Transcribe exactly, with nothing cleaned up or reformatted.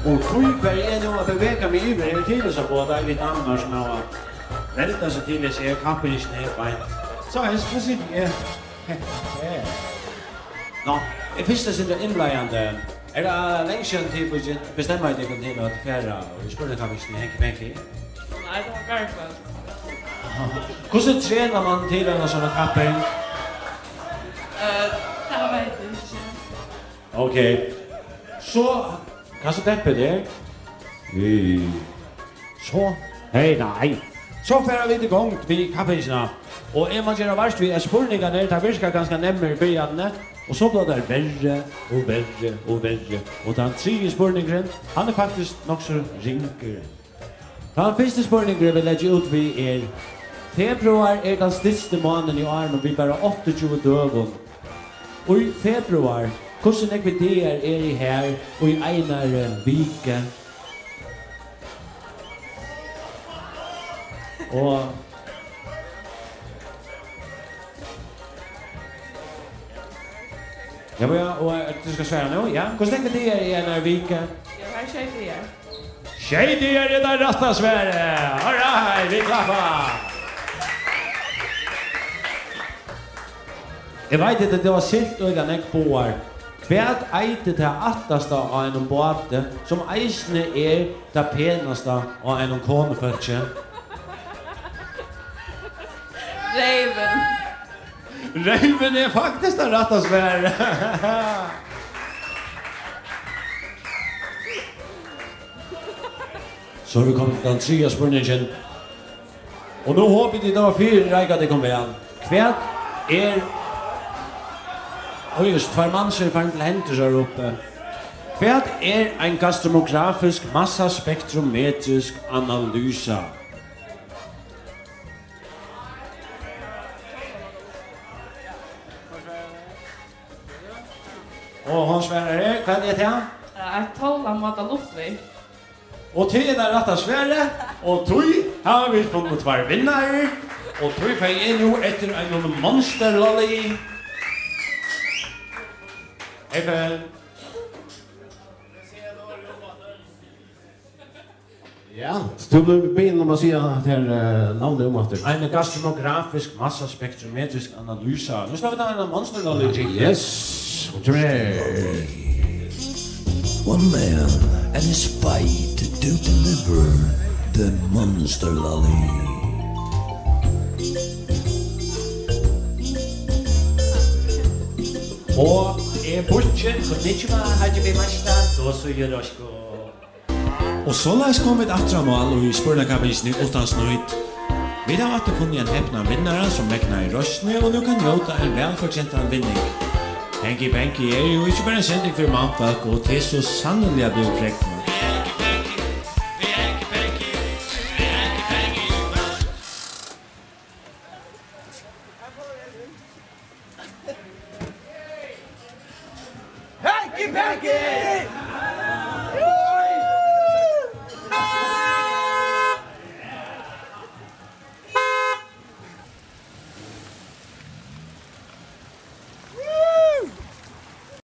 Og tí fari eg nú at bevega meg yvir her til hesa báðar deiligt damirnar, sum hava veldað seg til hesa her kappingina her beint. So, her, so siti eg. Her. Nú, eg fyrst at siga innleiðandi. Er tað leingi síðan tit fóru at bestemma tykkum til at fara í spurnakappingina Hanky Panky? Nei, tað var garkvøld. Hvussu trenar mann til eina sovorðna kapping? Eh, tað veit eg ikki. Ok. So, kanst tú dempa teg? Hey. So, hey, nei. So fara vit í gongd við kappingina. Og eg má gera vart við, at spurningarnir, teir virka ganska nemmir í byrjanini, og so blíva teir verri og verri og verri. Og tann triði spurningurin, hann er faktiskt nokk so ringur. Tann fyrsti spurningur, eg vil leggja út við, er: Februar er tann stytsti mánaðin í árinum við bara áttaogtjúgu døgum. Í februar, hvussu nógvir dagar eru har í einari viku? Og ja, men ja, og, eh, tú skal svara nú, ja? Hvussu nógvir dagar eru í einari viku? Eg havi sjey dagar. Sjey dagar er tað rætta svarið. All right, vit klappa. Eg veit, at tað var siglt øgiliga nógv báðar. Hvat eitur tað aftasta á einum báti, sum eisini er tað penasta á einum konufólki? Reyvin. Reyvin er faktiskt tað rætta svarið. So eru vit komin til tann triðja spurningin. Og nú hopi eg, tit hava fyrireikað tykkum væl. Hvat er... Oj, júst, tveir mansir farin til hendis her uppi. Hvat er ein gastronografisk massaspektrometrisk analysa? Og hon svarar her, hvat er tað? Eh, eitt tól at máta luft við. Og tað er tað rætta svarið, og tí hava vit funnið tveir vinnarar, og tí fari eg nú eftir einum Monster Lolly. Hey, fan. Ja, tú blívur biðin um at siga tær, eh, navnið umaftur. Ein gastronografisk massaspektrometrisk analysa. Nú skal vit hava ein Monster Lolly jingle. Yes, okay. One man and his fight to deliver the Monster Lolly. Og er bukkin, konnichiwa, hajime mashita, dozo yoroshiku. Og soleiðis komu vit aftur á mál í spurnakappingini Uttan Snýt. Vit hava aftur funnið ein hepnan vinnara, sum megnaði roystini, og nú kann njóta ein vælfortjentan vinning. Hanky Panky er jú ikki bara ein sending fyri mannfólk, og tað er so sanniliga blivið pregnað.